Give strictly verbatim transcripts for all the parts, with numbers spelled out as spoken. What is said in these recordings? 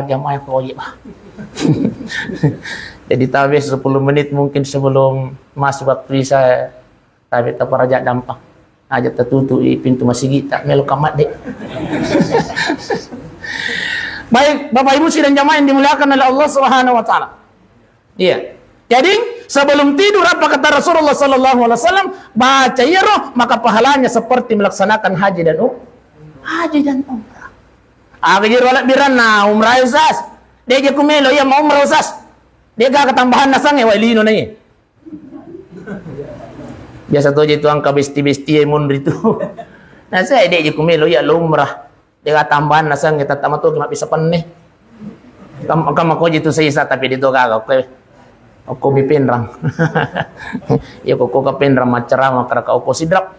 Jamaah yang kau, iya. Jadi, tabe sepuluh menit mungkin sebelum masuk waktu Isya, tabe taparaja dampang. Aja tatutu'i pintu masigi, tak melo kamat deh. Baik, Bapak Ibu sidang jamaah yang dimuliakan oleh Allah Subhanahu wa Ta'ala. Iya. Jadi, sebelum tidur, apa kata Rasulullah sallallahu alaihi wasallam? Baca iyaro, maka pahalanya seperti melaksanakan haji dan um-, haji dan umrah. Aga jero alebbiranna umrah, Ustaz? De' je ku melo iya mau umrah, Ustaz. De' gaga tambahanna sange, wai lino na iya. Biasa to je tu engka besti-besti e munri tu. Nah, saya de' je ku melo iya lo umrah. De' gaga tambahanna sange, tattama to ki mabbissa penne. Kam-, kam ko je tu sesa, tapi de' to gaga, oke. Okko mi Penrang. Iya, koko ka Penrang maccarama, karaka okko Sidrap.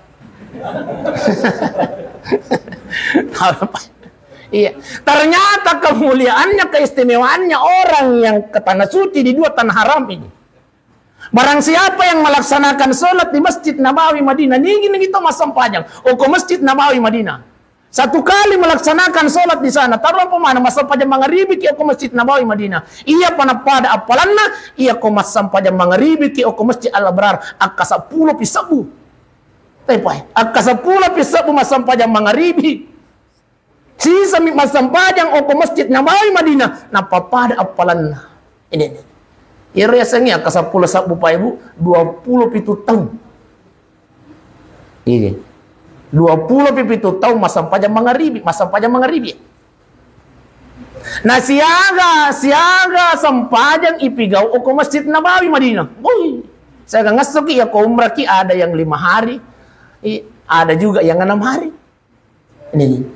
Iya. Ternyata kemuliaannya, keistimewaannya orang yang ke tanah suci di dua tanah haram ini. Barang siapa yang melaksanakan sholat di Masjid Nabawi Madinah, nigi-nigi to massempajang, okko Masjid Nabawi Madinah. Satu kali melaksanakan sholat di sana, taruh apa mana, massempajang mangaribi ki okko Masjid Nabawi Madinah. Iya pa napada appalanna, iya ko massempajang mangaribi ki okko Masjid Al-Abrar, akka seppulo pi sebbu. Tapi pa, akka seppulo pi sebbu massempajang mangaribi. Sisami massempajang okko Masjid Nabawi Madinah, napapada appalanna. Ini, ini. Iyaro yasengnge akka seppulo sebbu, Pak Ibu, dua puluh pitu tahun. Iya. Dua puluh pi pitu tahun massempajang mangaribi, massempajang mangaribi. Nah, siaga, siaga sempajang ipigau okko Masjid Nabawi Madinah. Woi, siaga ngessoki, iya ko umrah ki, ada yang lima hari, i-, ada juga yang enam hari. Ini.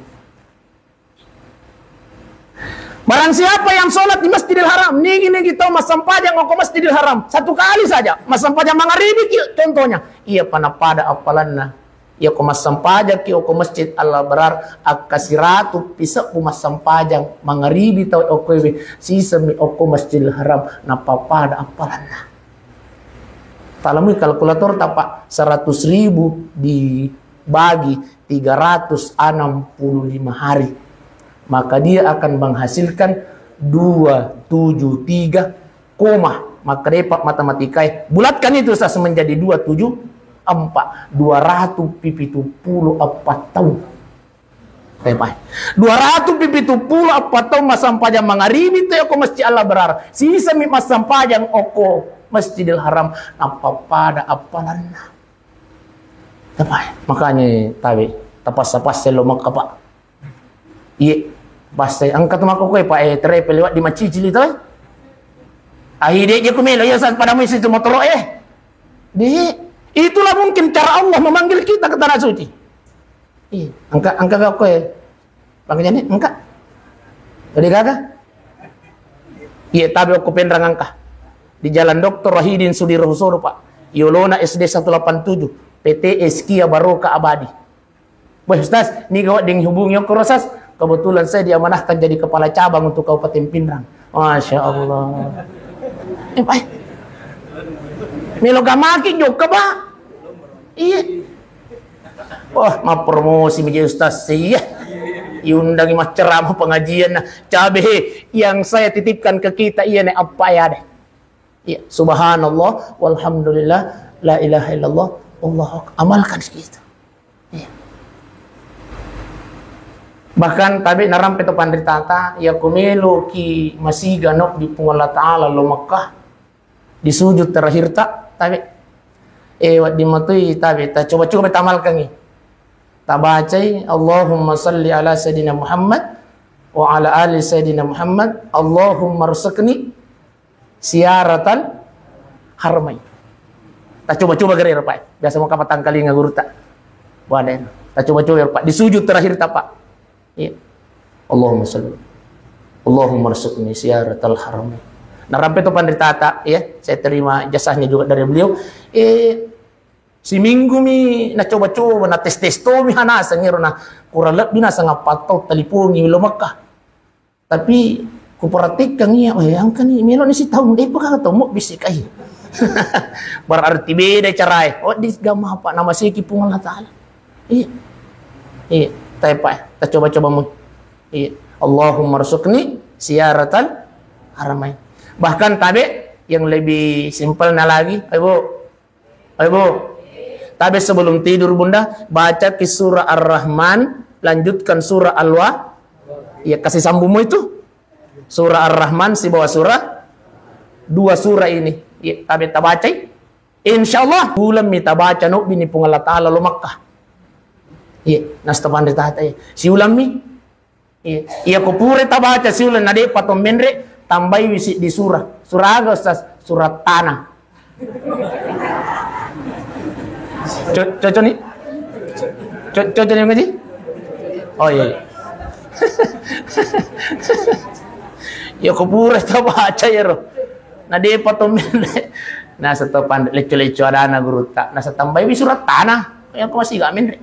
Barang siapa yang sholat di Masjidil Haram, nigi-nigi tau massempajang okko Masjidil Haram, satu kali saja, massempajang mangaribi ki, contohnya, iya pa napada appalanna, iya ko massempajang ki okko Masjid Al-Abrar, akka siratu pi sebbu massempajang mangaribi tau okko iwe, sisami okko Masjidil Haram, napapada appalanna. Talamui kalkulator ta, Pak, seratus ribu dibagi tiga ratus enam puluh lima hari, maka dia akan menghasilkan dua tujuh tiga koma, maka dapat matematika, bulatkan itu, Ustaz, menjadi dua tujuh empat, dua ratus pitu puluh empat tahun. Tepai. Dua ratus pitu puluh empat tahun massempajang mangaribi te okko Masjid Al-Abrar. Sisami massempajang okko Masjidil Haram, napapada appalanna. Tepai. Makanya tabe, tapassa-passa lo Makkah, Pak. Iye, passa engka tu makko koe, Pak, eh, terepe lewat di macicili to, eh. Ahi, de' je ku melo, iya, saat pada musim tu motoro, eh. De', itulah mungkin cara Allah memanggil kita ke tanah suci. Iya, engka, engka ga koe. Bang Jani, engka. Jadi gaga? Iya, tabe okko Penrang engka. Di Jalan Doktor Wahidin Sudirohusodo, Pak. Yolona S D satu delapan tujuh, P T S Kia Baroka Abadi. Wah, Ustaz, niga wedding hubungi okko, Ustaz? Kebetulan saya diamanahkan jadi kepala cabang untuk Kabupaten Pinrang. Masya Allah. Eh, Pak. Melo gamaki jokka, Pak. Iya. Wah, mappromosi mi je Ustaz, iya. Iundangi macceramah pengajian. Nah, cabe yang saya titipkan ke kita, iya, ne, apa ya deh. Iya, subhanallah, walhamdulillah, la ilaha illallah, Allahu akbar. Amalkan segitu. Iya. Bahkan tabe narampe to panritata, iya ko melo ki masiga no di Puang Allah Ta'ala lo Makkah, di sujud terakhir ta, tabe. Eh, wedding matui tabe, ta coba-coba tamalkangi. Tabacai, Allahumma salli ala Sayyidina Muhammad wa ala ali Sayyidina Muhammad, Allahumma rzuqni ziyaratal haramain. Ta coba-coba gare, Pak. Biasa mau kapatangkalinga guru ta. Wadah. Ta coba-coba, Pak. Di sujud terakhir ta, Pak. Iya. Allahumma salli. Allahumma rzuqni ziyaratal haramain. Narampe to panritata, ya. Saya terima ijazahnya juga dari beliau. Eh, siminggu mi na coba-coba, na tes-tes to mi hanasa ngero na kurang lebih na sangappa tau talipongi lo Makkah. Tapi kuperhatikan iya, eh, angkani melo ni sitaung, eh, paka tau mo bisi kai. Berarti beda carae. Oh, di gama apa? Nama siki Puang Allah Ta'ala. Iya. Iya, tai, Pak, ta coba-coba mu. Iya. Allahumma rzuqni Ziyaratal haramain. Bahkan tabe yang lebih simpelnya lagi, Ibu. Ibu. Tabe sebelum tidur, Bunda, baca ki surah Ar-Rahman, lanjutkan surah Al-Wa-, ya, kasih sambungmu itu. Surah Ar-Rahman sibawa surah, dua surah ini. Ya, tabe tabacai. Insya Allah, ulammi tabaca nobbi ni Puang Allah Ta'ala lo Makkah. Iya, nasta panre tata, iya. Siulammi. Iya, iya, ko pura tabaca siulang na de'pa to menre, tambaiwi siddi surah. Surah aga, Ustaz? Surah Tanah. Co-, cocok ni? Co-, cocok ni ngaji? Oh iya. Iya, ko pura tabaca iyaro. Na de'pa to menre. Nasa to panre lecco-lecco adana gurutta. Nasa tambaiwi surah Tanah. Iya ko masih gak menre.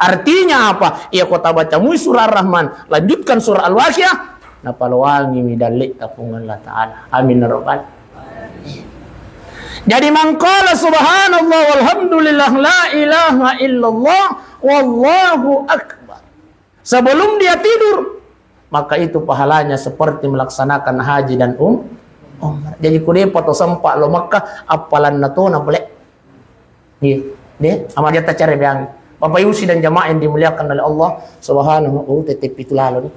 Artinya apa? Iya ko tabaca mui surah Ar-Rahman, lanjutkan surah Al-Waqiah, napalowangiwi dalle'ta Puang Allah Ta'ala. Amin ya rabbal. Jadi, man qala subhanallah walhamdulillah la ilaha illallah wallahu akbar. Sebelum dia tidur, maka itu pahalanya seperti melaksanakan haji dan um-, umrah. Jadi, ku de'pa to sempa lo Makkah, appalanna to na boleh. Iya. De, ama jatta care beang. Bapak Ibu sidang jamaah yang dimuliakan oleh Allah Subhanahu wa Ta'ala, tette pitu lalo ni.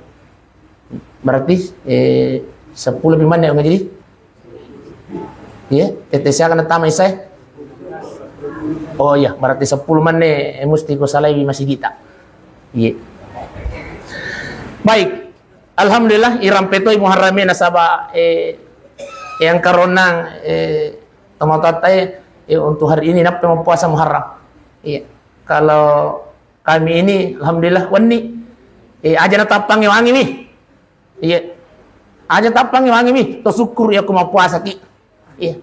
Berarti, eh, sepuluh lebih mana yang jadi? Iya, tette siaga na tama isai? Oh iya, berarti sepuluh menit, eh, mesti ku salaiwi masigi ta. Iya. Baik. Alhamdulillah, irampe toi Muharrame nasaba, eh, yang karonang, eh, tomatoatta, eh, untuk hari ini nappa mappuasa Muharram. Iya. Kalau kami ini, alhamdulillah, wenni. Eh, aja natappangi wangi mi. Iya. Aja tappangi wangi mi. To syukur ya ku mappuasa ki. Iya.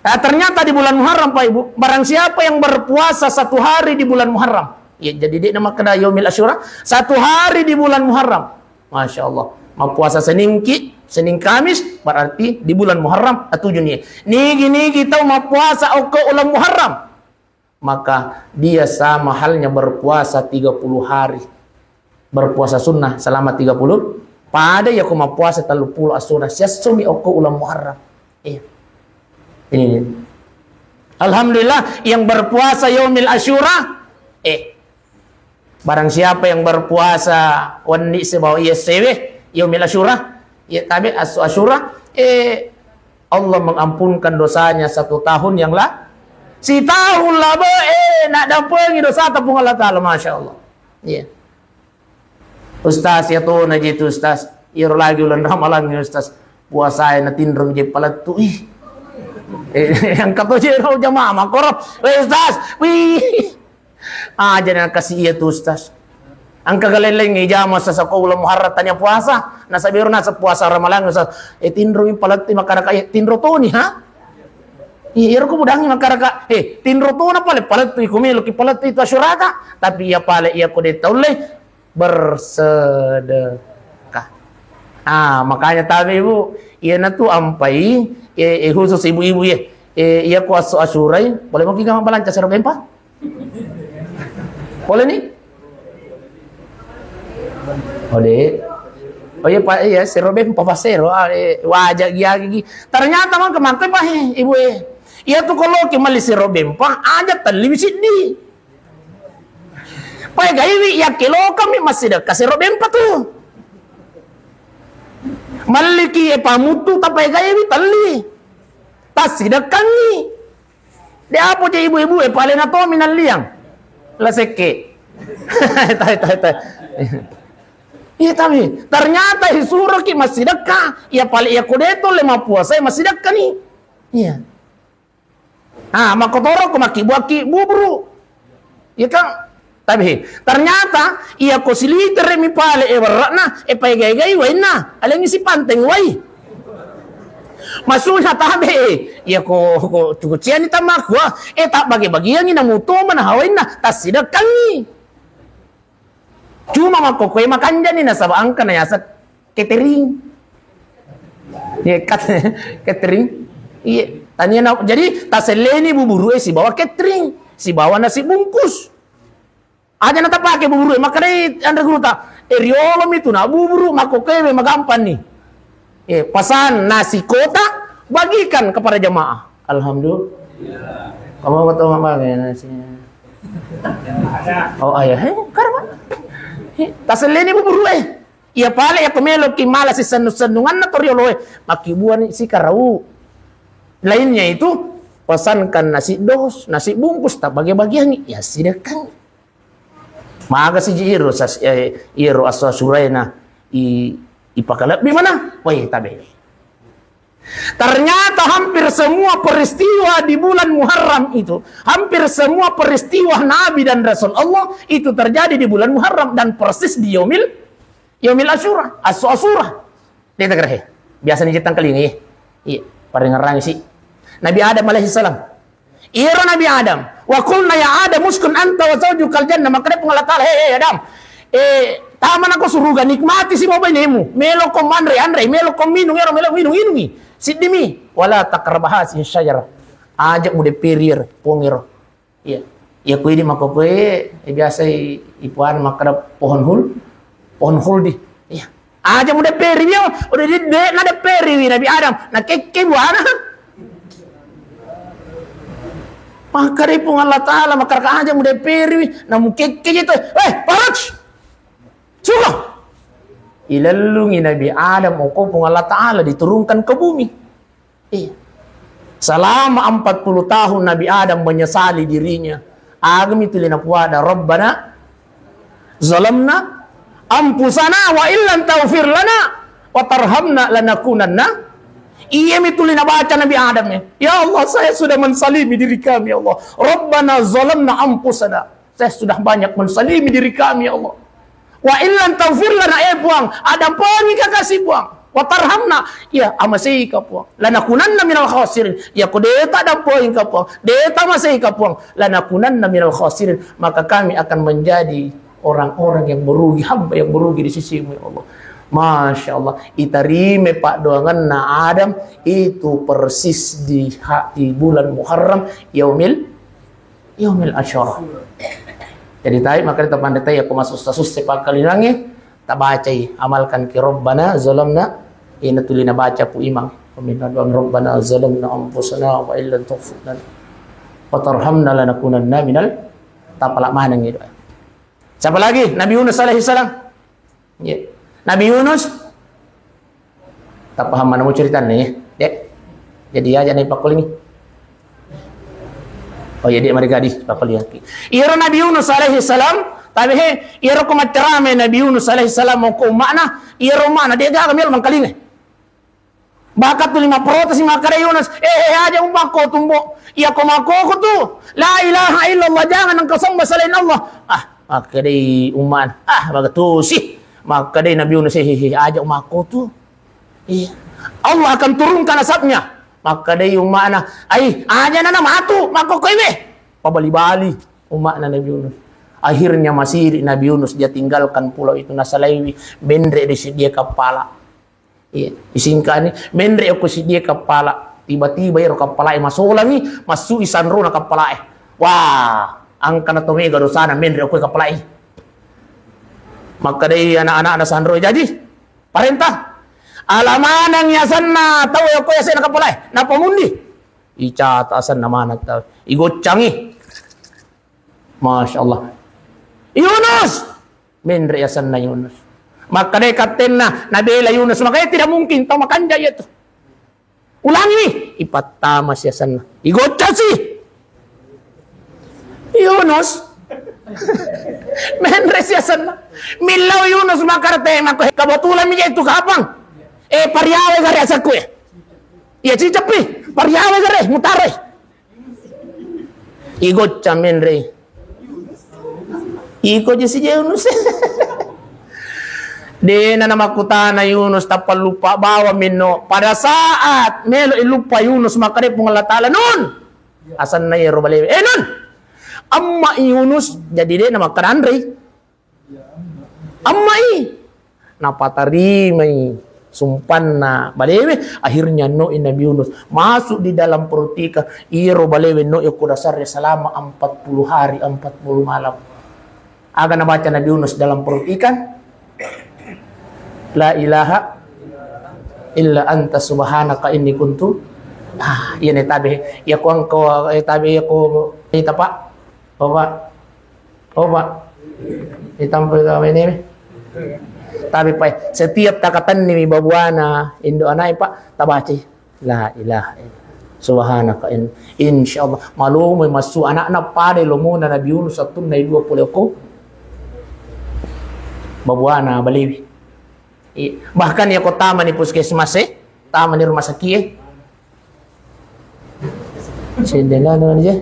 Nah, ternyata di bulan Muharram, Pak Ibu, barang siapa yang berpuasa satu hari di bulan Muharram, ya, jadi dia nama kena Yaumil Asyura, satu hari di bulan Muharram. Masya Allah. Mappuasa Senin ki, Senin Kamis, berarti di bulan Muharram, atuju ni. Nigi-nigi tau mappuasa okko ulang Muharram, maka dia sama halnya berpuasa tiga puluh hari. Berpuasa sunnah selama tiga puluh, pada ya ko mappuasa tellu puluh Asyura, siassomi okko ulang Muharram. Iya. Ini dia. Alhamdulillah, yang berpuasa Yaumil Asyura, eh, barang siapa yang berpuasa wenni sibawa iya sewe, Yaumil Asyura, iya tabe asu Asyura, eh, Allah mengampunkan dosanya satu tahun yang la-, setahun lah, be, eh, nak dampengi dosa tepung Allah Ta'ala, Masya Allah. Iya. Ustaz, iya tona ji tu, Ustaz. Iyaro lagi ulang Ramalang ni, Ustaz. Puasa e natinro je palettu. Ih. Eh, yang kata je ro jamaah makoro. Weh, Ustaz. Wih. Aja na kasi iya tu, Ustaz. Engka galeleng ijama sasako ulang Muharram tania puasa. Nasaba ero nasa puasa Ramalang, Ustaz. Eh, tinro mi palettu makaraka, eh, tinro toni, ha? Iya, ero ko budangi makaraka. Eh, tinro tona pale palettu iko melo ki palettu itu Asyurata. Tapi iya pale iya ko de taulle bersedekah. Ah, makanya tabe, Ibu, iyanatu ampai, eh, eh, khusus ibu-ibu ya. Eh, iya ko asu Asyurai, boleh mungkin kamu balanca sero bempa? Boleh ni? Oh, de. Oh iya, Pak, iya, sero bempa, Pak, sero. Ah, eh, wajah gia gigi. Ternyata mang kemangke, Pak, eh, Ibu, eh. Iya tu kalau ki mali sero bempa, aja telli siddi. Paegaiwi, yakke lokami massidekka sero bempa tu. Malliki e pamuttu, tapaegaiwi telli. Tassidekkangi. De apo je ibu-ibu e, palena tomi nalliang. La sekke. Tai, tai, tai. Iya, tapi ternyata isuroki massidekka. Iya, pale iya kodeto le mappuasai massidekka ni. Iya. Ah, makkotoro ko makkibbuakki buburu. Iya kan? Tapi, ternyata, iya ko silitere mi pale e werra'na, e paegai-gai wainna, alengi sipanteng wai. Maksudnya tabe, iya ko, ko cukuciani tamakku, ah, e tak bagi-bagiangi namuto mana hawainna, tassidekkangi. Cuma makkokkoe makanjani nasaba engka na yaseng catering. Iya, kat-, catering. Iya, tania na, jadi taselleni buburu e sibawa catering, sibawa nasi bungkus. Aja na tapake buburu e, makkedai anre guruta, Eh, riolomi tu na buburu, makkokkoe magampanni. Eh, pesan nasi kotak, bagikan kepada jamaah. Alhamdulillah. Kamu betul apa ya nasinya? Oh, ayah, eh, karma. Eh, taselleni buburu, eh. Iya pale, iya ko meloki mala si sennu-sennunganna to rioloe. Makkibuani si karau. Lainnya itu, pesankan nasi dos, nasi bungkus, tak bagi-bagiangi. Ya, sidakan. Maga siji iro sas-, eh, iro asu-asuraena i-, ipakalebbi mana? Wai, tabe. Ternyata hampir semua peristiwa di bulan Muharram itu, hampir semua peristiwa Nabi dan Rasul Allah itu terjadi di bulan Muharram dan persis di Yaumil, Yaumil Asyura, Asu-, Asura. Dia tegerehe. Biasa ni jitang kelingi. Iya, paringerangi si. Nabi Adam alaihissalam. Iyaro Nabi Adam, "Wa qulna ya Adam uskun anta wa zaujukal jannah," makkeda Puang Allah Taala, "He, he Adam, eh, tamanako suruga, nikmati si mo bainemu, meloko manre, anre, meloko minung, ero melo minung, inungi, siddimi, wala taqraba hazihi syajarah, aja mudepperi ero, pong ero." Iya. Iya, kuidi makkokoe, eh, biasa i-, ipuan makkeda pohon hul-, pohon khuldi. Iya. Aja mudepperi wi, oh. Udah di-, de-, nadepperi wi Nabi Adam. Nakekke buana. Makkedai Puang Allah Taala, makkeda aja mudepperi wi. Namukekke je tu. Eh, Faraj! Suruh! Ilellungi Nabi Adam, oko Puang Allah Taala diturunkan ke bumi. Iya. Selama empat puluh tahun Nabi Adam menyesali dirinya. Agami tuli napuada, "Rabbana zalamna anfusana wa illam taghfir lana wa tarhamna lanakunanna." Iyami tuli nabaca Nabi Adam, ya. "Ya Allah, saya sudah menzalimi diri kami, ya Allah. Rabbana zalamna anfusana." Saya sudah banyak menzalimi diri kami, ya Allah. Wa illam taghfir lana, eh Puang, adampoangi ka kasi Puang. Wa tarhamna, ya, amasei ka Puang. Lanakunanna minal khasirin. Ya ko deta dampoangi ka Puang, deta masei ka Puang, lanakunanna minal khasirin, maka kami akan menjadi orang-orang yang merugi, hamba yang merugi di sisimu, ya Allah. Masya Allah, itarime paddoanganna Adam itu persis di ha-, di bulan Muharram, yaumil Yaumil Asyura. Jadi, tai, makanya tapandetai, aku masuk susah-susah pakkalinangnge, tabacai, amalkan ki Rabbana zalamna, ina tuli nabaca pu imang. Peminta doa Rabbana zalamna anfusana wa illam taghfir lana wa tarhamna lanakunanna minal, tapala maneng itu. Siapa lagi? Nabi Yunus alaihi salam. Iya. Nabi Yunus, tapaham mana mau ceritanya ya, Dek? Jadi aja nih pakkulingi. Oh iya, Dek, mari gadis pakkulingi. Iyaro Nabi Yunus alaihi salam, tapi he, iyaro ko maccarame Nabi Yunus alaihi salam ko umma'na, iyaro umma'na, de' gaga melo mangkalinga. Bahkan tuli mapprotes, makkeda Yunus, "Eh, eh, aja umakko tumbo. Iya ko makko tu, la ilaha illallah, jangan engkau sembah selain Allah." Ah, makkedai umma'na, "Ah, bagatusi." Makkedai Nabi Yunus, "Eh, eh, eh, aja umakko tu. Iya. Allah akan turunkan azabnya." Makkedai umma'na, "Ai, aja nana matu, makko koiwe." Pabali-bali umma'na Nabi Yunus. Akhirnya masiri Nabi Yunus, dia tinggalkan pulau itu, nasalaiwi, menre di sedia kepala. Iya, isingkani, menre okko sidie kappala. Tiba-tiba ero kappalae masolami, massui sanrona kappalae. Wah, angkana to mega dosana menre okko kappalae. Makkedai anak-anakna sanro, "Jaji, parenta. Alamanang yasenna tau okko yasenna kappalae. Napamundi?" Icata asenna maneng tau. Igoccangi. Masya Allah. Yunus! Menre asenna Yunus. Makkedai kaptenna, nabela Yunus. Makanya tidak mungkin tau makanja iya tu. Ulangi, ipattama si asenna. Igoccasi. Yunus. Menre si asenna. Millau Yunus makkeda, "Te, makko kebetulan mi itu kapang. Eh, pariawe gare asakku ya. Iya, ciceppi. Pariawe gare, mutare." Igocca menre. Iko je si Yunus. Dena namakkutana Yunus, tappa luppa bawa minno. Pada saat melo iluppa Yunus, makkeda Puang Allah Taala, "Nun." Asenna ero balewe. "Eh, Nun. Amma Yunus." Jadi dena makkeda anrei. Ammai. Napatarimai sumpanna balewe, akhirnya noi Nabi Yunus masuk di dalam perut ikan. Iyaro balewe noi okko dasarre selama empat puluh hari, empat puluh malam. Aga nabaca Nabi Yunus dalam perut ikan? La ilaha illa anta subhanaka inni kuntu. Ah, iya ne tabe. Ya ko engko, eh, tabe ya ko, eh, tapa. Oba. Oba. Itampa tabe ini. Tabe pai. Setiap takatanni mi babuana indo anai, Pak, tabacai. La ilaha illallah. Subhanaka in-, insyaallah. Malomoi massu anakna pada lomona Nabi Yunus sattunna dua pole ko. Babuana baliwi. I-, bahkan ya ko tamani puskesmas e, tamani rumah sakit e. Sendena dengan je.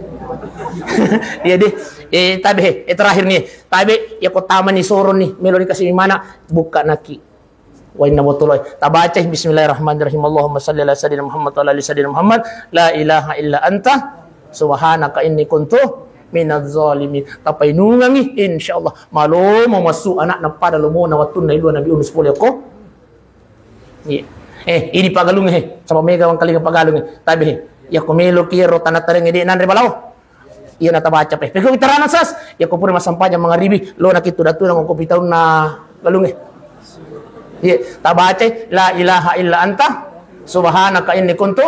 Iya deh. Eh, tabe, eh, terakhir nih. Tabe, ya ko tamani soron nih, melo dikasih mana? Buka naki. Wainna botoloi. Tabacai bismillahirrahmanirrahim. Allahumma salli ala sayyidina Muhammad wa ala ali sayyidina Muhammad. La ilaha illa anta subhanaka inni kuntu minaz zalimin. Tapainungangi, insyaallah. Malomo massu anakna pada lomona wattunna ilua Nabi Yunus pole ko. Iya. Eh, ini pagalung he. Sama mega wangkalinga pagalung he. Tabe he. Ya ko melo ki ro tanah tareng de nanre balao. Iya na tabaca pe. Pekko tarana sas. Ya ko pura massempajang mangaribi, lo na kitu datu na ngokopi taunna galunge. Iya, tabacai la ilaha illa anta subhanaka inni kuntu.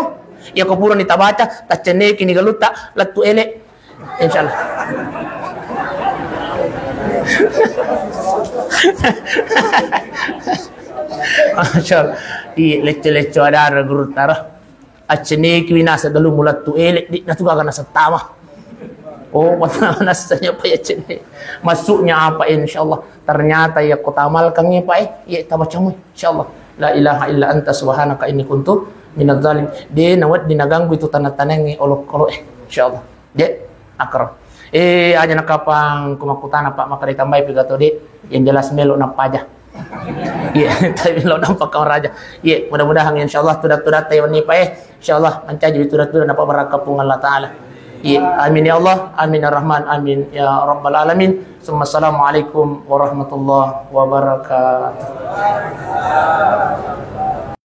Ya ko pura ni tabaca, taccenneki ni galutta, lettu ele. Insyaallah. Masyaallah. Iya, lecce-lecce adara guru tara. Acceneki winasa galung mulattu ele, di natu gaga nasettama. Oh, nasanya apa ya cenne? Masuknya apa, insyaallah. Ternyata ya kota malkangi, Pak, eh, ya tabacamu, insyaallah. La ilaha illa anta subhanaka inni kuntu minadz zalim. De nawedding naganggu itu tanah-tanah olok-olok, eh, insyaallah. De, akro. Eh, aja nakapang kumakutana, Pak, maka ditambahi piga to, de. Yang jelas melo napaja. Iya, tapi lo nampak kau raja. Iya, mudah-mudahan insyaallah tuda-tuda taiwan nipa eh. Insyaallah mancaji tuda-tuda napa barakka Puang Allah Taala. Iya, amin ya Allah, amin ya Rahman, amin ya Rabbal Alamin. Summa assalamualaikum warahmatullahi wabarakatuh.